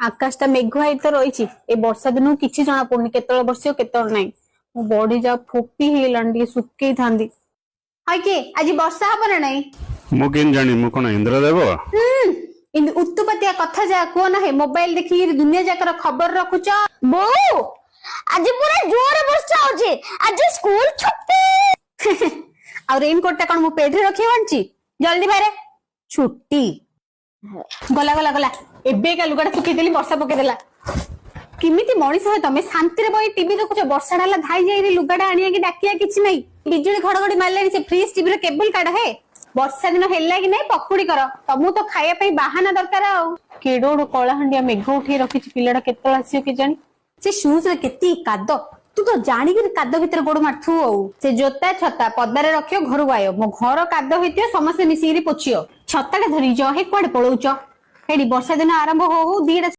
ଆକାଶଟା ମେଘୁଆ ହେଇ ତ ରହିଛି। ଏ ବର୍ଷା ଦିନକୁ କିଛି ଜଣା ପଡୁନି, କେତେବେଳେ ବର୍ଷିବ କେତେବେଳେ ନାହିଁ। ମୁଁ ବଢି ଯା ଫୋପି ହେଇଗଲାଣି, ଟିକେ ଶୁଖେଇଥାନ୍ତି। ହଁ କି ଆଜି ବର୍ଷା ହବ ନା ନାଇଁ? ମୁଁ କେମିତି ଜାଣିବି? ମୁଁ କଣ ଇନ୍ଦ୍ରଦେବ? ହୁଁ, ଏମିତି ଉତ୍ତୁପାତିଆ କଥା ଯାହା କୁହ ନା ହେ। ମୋବାଇଲ ଦେଖିକି ଦୁନିଆ ଯାକର ଖବର ରଖୁଛ। ବୋଉ, ଆଜି ପୁରା ଜୋରେ ବର୍ଷା ହଉଛି, ଆଜି ସ୍କୁଲ ଛୁଟି। ଆଉ ରେନକୋଟ ଟା କଣ ମୁଁ ପେଡିରେ ରଖିବାକୁ ଆଣିଛି? ଜଲ୍ଦି ବାହାରେ, ଛୁଟି। ଗଲା ଗଲା ଗଲା, ଏବେ ଏକା ଲୁଗାଟା ଶୁଖେଇଦେଲି, ବର୍ଷା ପକେଇଦେଲା। କେମିତି ମଣିଷ ହେ ତମେ? ଶାନ୍ତିରେ ବଇ ଟିଭି ଦେଖୁଛ, ବର୍ଷାଟା ହେଲା ଧାଇ ଯାଇ ଲୁଗାଟା ଆଣିକି ଡାକିବା କିଛି ନାହିଁ। ବିଜୁଳି ଘଡଘଡି ମାରିଲାଣି, ସେ ଫ୍ରିଜ ଟିଭିର କେବୁଲ କାଢ ହେ। ବର୍ଷା ଦିନ ହେଲା କି ନାଇଁ ପକୁଡି କର। ତମକୁ ତ ଖାଇବା ପାଇଁ ବାହାନା ଦରକାର। ଆଉ କେଡେ ବଡ କଳାହାଣ୍ଡିଆ ମେଘ ଉଠେଇ ରଖିଛି, ପିଲାଟା କେତେବେଳେ ଆସିବ କେଜାଣି। ସେ ସୁଜ୍ ରେ କେତିକି କାଦ, ତୁ ତ ଜାଣିକିରି କାଦ ଭିତରେ ଗୋଡ ମାରୁଥିବୁ। ଆଉ ସେ ଜୋତା ଛତା ପଦାରେ ରଖିବ, ଘରକୁ ଆୟ। ମୋ ଘର କାଦ ହେଇଥିବ, ସମସ୍ତେ ମିଶିକିରି ପୋଛିବ। ଛତାଟା ଧରି ଯ ହେ, କୁଆଡେ ପଳଉଛ? ହେଇଠି ବର୍ଷା ଦିନ ଆରମ୍ଭ ହଉ ହଉ ଦିଟା